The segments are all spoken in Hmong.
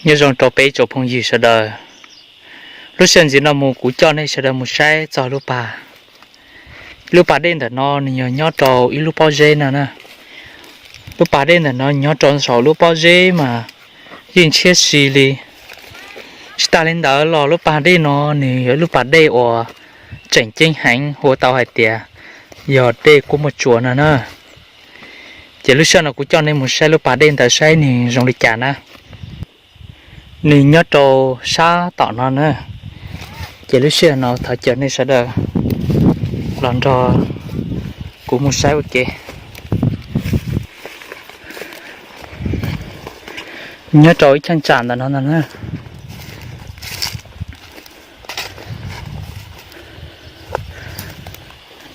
Nyob zoo rau peb tsoom phooj ywg sawv daws. Lub sij hawm ntxiv no mus kuv coj nej sawv daws mus saib txog lub pas, lub pas dej ntawm no nws yog nyob rau ib lub pob zeb no na. Lub pas dej ntawm no nyob rau saum lub pob zeb mas yeej ntshiab si li. Tsis tas li ntawd los lub pas dej no nws yog ib lub pas dej uas tseem ceeb heev, hu tau hais tias yog dej kuj muaj tsuas no na. Ces lub sij hawm no kuv coj nej mus saib lub pas dej ntawd saib nws zoo li cas na. Nws nyob rau sab tom no na. Ces lub sij hawm no thov caw nej sawv daws los nrog kuv mus saib ua ke. Nyob rau ib cheeb tsam ntawm no ntag na.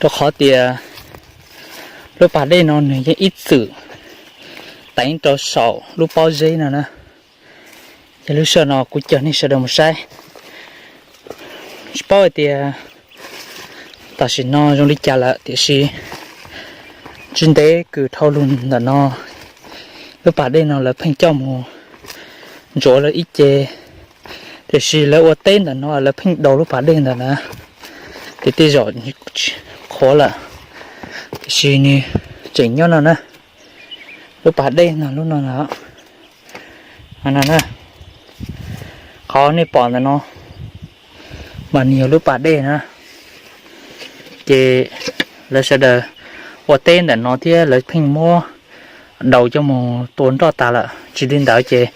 Rau qhov tias lub pas dej no nws yeej ib txwm teev rau saum lub pob zeb no na. Ces lub sij hawm no kuv coj nej sawv daws mus saib. Tsis paub hais tias tam sim no zoo li cas lawm, tiam sis tsis ntev kws dhau lug ntawm no, lub pas dej no lawv pheej coj mus ntxuav lawv ib ce, tiam sis lawv ua teb ntawm no lawv pheej daus lub pas dej ntawm na, ces tej zaum qhuav lawm, tiam sis nws tseem nyob no na. Lub pas dej no lub no no, qhov nej pom ntawm no mas nws yog lub pas dej na. Ces lawv sawv daws ua teb ntawm no thiab lawv pheej muab daus coj mus tua nroj tas lawm. Tsis li ntawd ces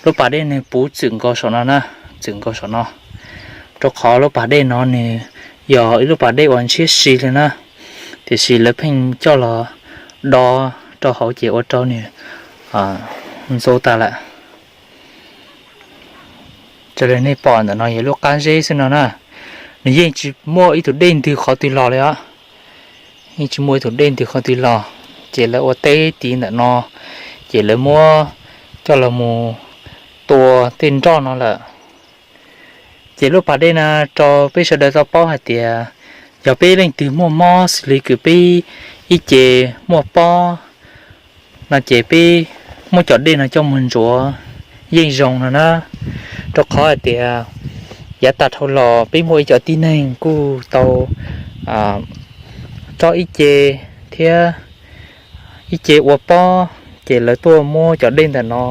lub pas dej nws puv txwm nkaus saum no na, txwm nkaus saum no. Rau qhov lub pas dej no nws yog ib lub pas dej uas ntshiab si li na, tiam sis lawv pheej coj los do rau hauv ces ua rau nws ntxuav tas lawm. Raws li nej pom ntawm no yog lub qab zeb xwb no na, nws yeej tsis muaj ib tug dej ntws qhov twg los li os. Yeej tsis muaj ib tug dej ntws qhov twg los, ces lawv ua teb tid ntawm no, ces lawv muab coj los mus tua tej nroj no lawm. Ces lub pas dej no rau peb sawv daws tau paub hais tias yog peb leej twg muaj mob xws li kws peb ib ce muaj pob no ces peb muab cov dej no coj mus ntxuav yeej zoo no na. Rau qhov hais tias yav tas dhau los peb muaj ib co tib neeg kuj tau tsob ib ce thiab ib ce ua pob, ces lawv tuaj muab cov dej ntawm no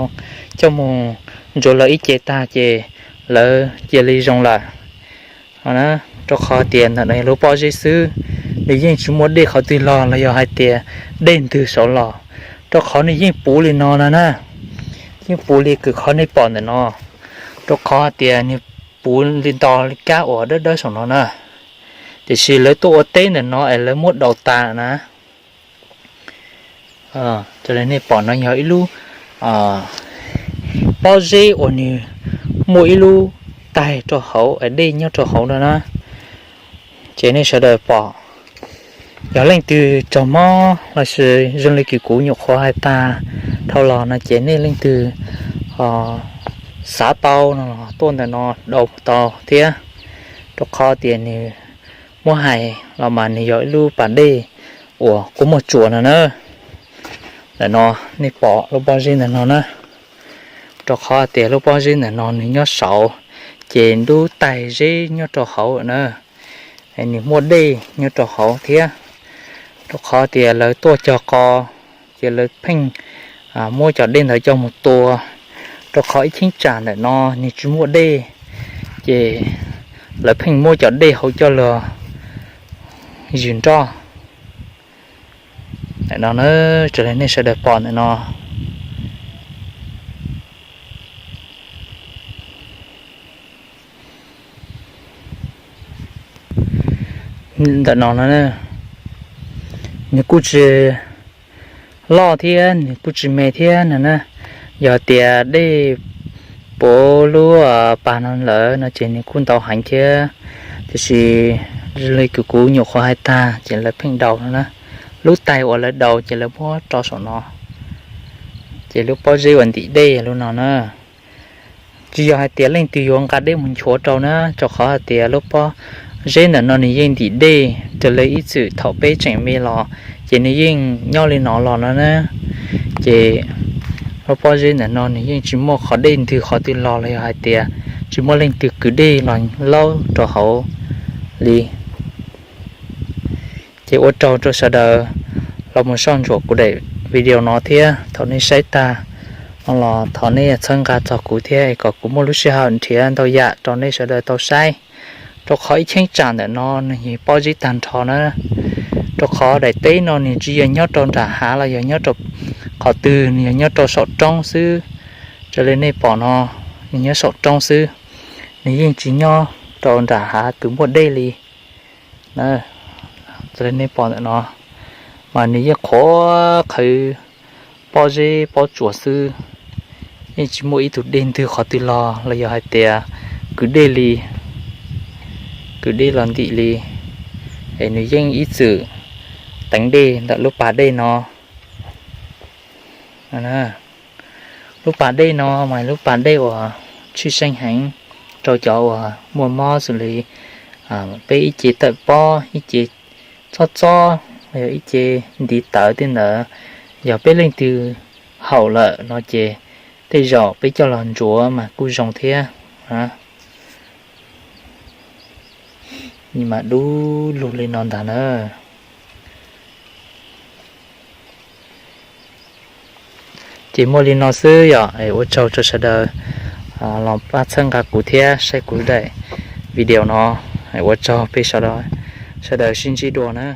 coj mus ntxuav lawv ib ce tag ces lawv cia li zoo lawm. Rau qhov tias ntawm no yog lub pob zeb xwb, nws yeej tsis muaj dej qhov twg los los yog hais tias dej ntws saud los, rau qhov nws yeej puv li no no na, yeej puv li kws qhov nej pom ntawm no, rau qhov hais tias nws puv li nto li kab uas dawb dawb saum no na, tiam sis lawv tuaj ua teb ntawm no es lawv muab daus tas na. Raws li nej pom no yog ib lub pob zeb uas nws muaj ib lub taig rau hauv es dej nyob rau hauv no na. Ces nej sawv daws pom, yog leej twg raug mob los sis zoo li kws kuv nyuam qhuav hais tag dhau los no ces nej leej twg xav tau no los tuaj ntawm no daus tau thiab, rau qhov tias nws muab hais los mas nws yog ib lub pas dej uas kuj muaj tsuas no na. Ntawm no nej pom lub pob zeb ntawm no na, rau qhov tias lub pob zeb ntawm no nws nyob saud, ces lub taig zeb nyob rau hauv na, nws muaj dej nyob rau hauv thiab, rau qhov tias lawv tuaj cog qos, ces lawv pheej muab cov dej ntawd coj mus tua, rau qhov ib cheeb tsam ntawm no nws tsis muaj dej, ces lawv pheej muab cov dej hauv coj los ywg nroj. Ntawm no na, raws li nej sawv daws pom ntawm no, ntawm no no, nws kuj tsis loj thiab nws kuj tsis me thiab no na. Yog tias dej puv lub pas no lawm no ces nws kuj ntau heev thiab, tiam sis li kws kuv nyuam qhuav hais tag ces lawv pheej daus no na. Lub taig uas lawv daus ces lawv muab rau saum no, ces lub pob zeb uas ntim dej lub no na. Tsis yog hais tias leej twg yuav nqa dej mus nchuav rau na, rau qhov hais tias lub pob zeb ntawm no nws yeej ntim dej raws li ib txwm thaum peb tseem me los, ces nws yeej nyob li no los no na. Ces Lub pob zeb ntawm no nws yeej tsis muaj qhov dej ntws qhov twg los los yog hais tias tsis muaj leej twg kwv dej los laub rau hauv li. Ces ua tsaug rau sawv daws los mus soj ntsuam kuv daim video no thiab. Thaum nej saib tag no los thov nej txhawb nqa txog kuv thiab es kom kuv muaj lub sij hawm nrhiav ntau yam rau nej sawv daws tau saib. Rau qhov ib cheeb tsam ntawm no nws yog pob zeb tag nrho na. Rau qhov daim teb no nws tsis yog nyob rau nram hav los yog nyob rau qhov twg, nws yog nyob rau saum roob xwb. Raws li nej pom no, nws nyob saum roob xwb, nws yeej tsis nyob rau nram hav tus muaj dej li. Raws li nej pom ntawm no, mas nws yeej qhuav qhwv pob zeb pob tsuas xwb, yeej tsis muaj ib tug dej ntws qhov twg los los yog hais tias kwv dej li, kwv dej los ntim li, es nws yeej ib txwm teev dej ntawm lub pas dej no. Lub pas dej no mas lub pas dej uas tshwj xeeb heev rau cov uas muaj mob xws li peb ib ce tawm pob, ib ce txob txob, yog ib ce ntiv tawv tej ntawd, yog peb leej twg haum lawm no ces tej zaum peb coj los ntsuav mas kuj zoo thiab. Mas dub lug li no ntag na. Ces muaj li no xwb yom, ua tsaug rau sawv daws los pab txhawb nqa kuv thiab saib kuv daim video no. Ua tsaug peb sawv daws sib ntsib dua na.